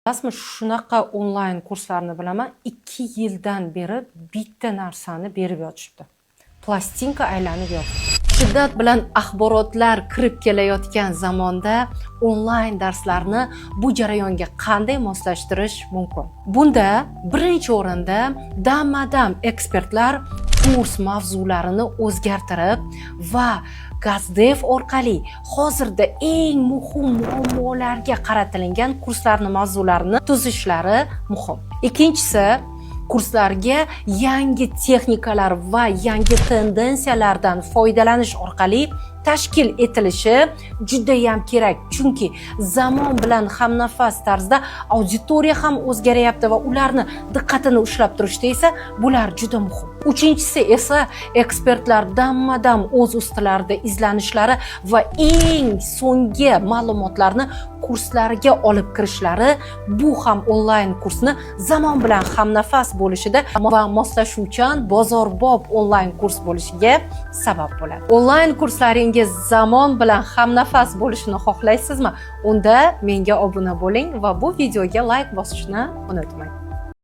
Bilasizmi, shunaqa onlayn kurslarni bilaman, 2 yildan beri bitta narsani berib yotishibdi, plastinka aylanib yotibdi. Shiddat bilan axborotlar kirib kelayotgan zamonda onlayn darslarni bu jarayonga qanday moslashtirish mumkin? Bunda birinchi o'rinda dam badam ekspertlar kurs mavzularini o'zgartirib va кастдев orqali hozirda eng muhim muammolarga qaratilingan kurslarni mavzularini tuzishlari muhim. Ikkinchisi, kurslarga yangi texnikalar va yangi tendensiyalardan foydalanish orqali tashkil etilishi judayam kerak, chunki zamon bilan hamnafas tarzda auditoriya ham o'zgaryapti va ularni diqqatini ushlab turishda esa bular juda muhim. Uchinchisi esa, ekspertlar damma dam o'z ustilarida izlanishlari va eng so'nggi ma'lumotlarni kurslariga olib kirishlari, bu ham onlayn kursni zamon bilan hamnafas bo'lishida va moslashuvchan, bozorbop onlayn kurs bo'lishiga sabab bo'ladi. Onlayn kurslaringiz zamon bilan hamnafas bo'lishini xohlaysizmi? Unda menga obuna bo'ling va bu videoga layk bosishni unutmang.